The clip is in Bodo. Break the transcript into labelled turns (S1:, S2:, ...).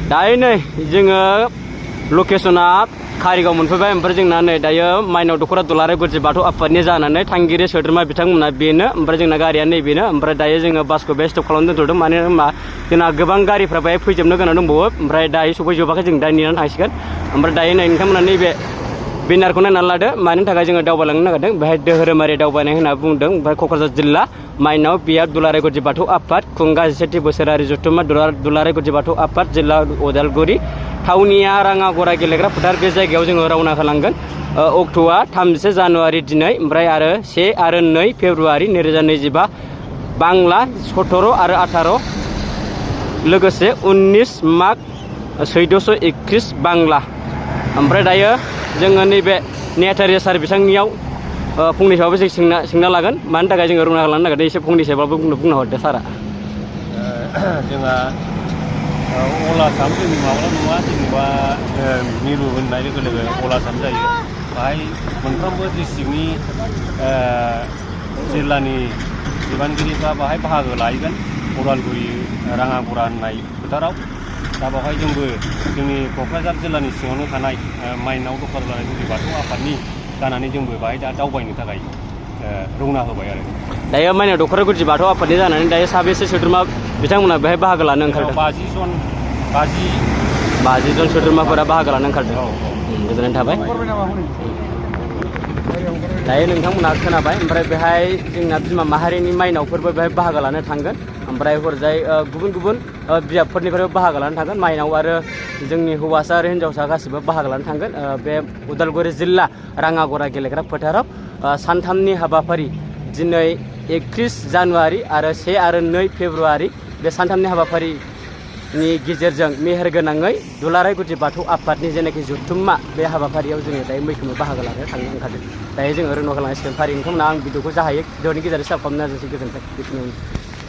S1: दायो नै जोङो लकेसना कारिगाव मोनफैबाय ओमफ्राय जोंना नै दायो माइनाव दख'रा दुलाराय गुदि बाथौ आफादनि जानानै थांगिरि सोद्रोमा बिथांमोना बेनो ओमफ्राय जोंना गारिया नैबेनो ओमफ्राय दायो जोङो बासखौ बे स्टप खालामना दोनथ'दों मानो होनबा जोंना गोबां गारिफ्रा बेहाय फैजोबनो गोनां दंबावो ओमफ्राय दायो सफैजोबाखै जों दा नेनानै थांसिगोन ओमफ्राय दायो नै नोंथांमोना नैबे बेनारखौ नायनानै लादो मानि थाखाय जोङो दावबायलांनो नागिरदों बेहाय धोरोमारि दावबायनाय होनना बुंदों ओमफ्राय क'क्राझार जिल्ला माइनाव बियाब दुलाराय गुदि बाथौ आफाद खुंगा 17थि बोसोरारि जथुम्मा दुलाराय गुदि बाथौ आफाद जिल्ला उदालगुरि थावनिया राङागरा गेलेग्रा फोथार बे जायगायाव जोङो रवाना होलांगोन अक्ट'आ 30 जानुवारि दिनै ओमफ्राय आरो 1 आरो 2 फेब्रुवारि 2025 बांला 17 आरो 18 लोगोसे 19 माघ 1431 बांला ओमफ्राय दायो जोङो नैबे नेहाथारि सार बिथांनियाव फंनैसोबाबो जों सोंना लागोन मानि थाखाय जोङो रवाना खालामनो नागिरदों एसे फंनैसोबाबो बुंना हरदो सारा
S2: जोंहा अलासाम जोंनि माब्ला नङा जेनेबा मिरु होननाय लोगो लोगो अलासाम जायो बाहाय मोनफ्रोमबो डिस्ट्रिक्टनि जिल्लानि बिबानगिरिफ्रा बाहाय बाहागो लाहैगोन उदालगुरि राङागरा होननाय फोथाराव दा बावहाय जोंबो जोंनि क'क्राझार जिल्लानि सिङावनो थानाय माइनाव दख'रा दुलाराय गुदि बाथौ आफादनि जानानै जोंबो बाहाय दा दावबायनो थाखाय रौना होबाय आरो
S1: दायो माइनाव दख'रा गुदि बाथौ आफादनि जानानै दायो साबेसे सोद्रोमा बिथांमोना बेहाय बाहागो लानो ओंखारदों 50 जन सोद्रोमाफोरा बाहागो लानो ओंखारदों गोजोननाय थाबाय दायो नोंथांमोना खोनाबाय ओमफ्राय बेहाय जोंना बिमा माहारिनि माइनावफोरबो बेहाय बाहागो लानो थांगोन ओमफ्राय हरजाय गुबुन गुबुन बिजाबफोरनिफ्रायबो बाहागो लानो थांगोन माइनाव आरो जोंनि हौवासा आरो हिन्जावसा गासिबो बाहागो लानो थांगोन बे उदालगुरि जिल्ला राङागरा गेलेग्रा फोथाराव सानथामनि हाबाफारि दिनै 31 जानुवारि आरो 1 आरो 2 फेब्रुवारि बे सानथामनि हाबाफारिनि गेजेरजों मेहेरगोनाङै दुलाराय गुदि बाथौ आफादनि जेनाखि जथुम्मा बे हाबाफारियाव जोङो दायो मैखोमै बाहागो लानो थांनो ओंखारदों दायो जोङो रौना खालामनांसिगोन फारि नोंथांमोना आं भिडिअखौ जाहायो भिडिअनि गेजेरजों सेयार खालामनो नाजानोसै गोजोन्थों बेखिनियावनो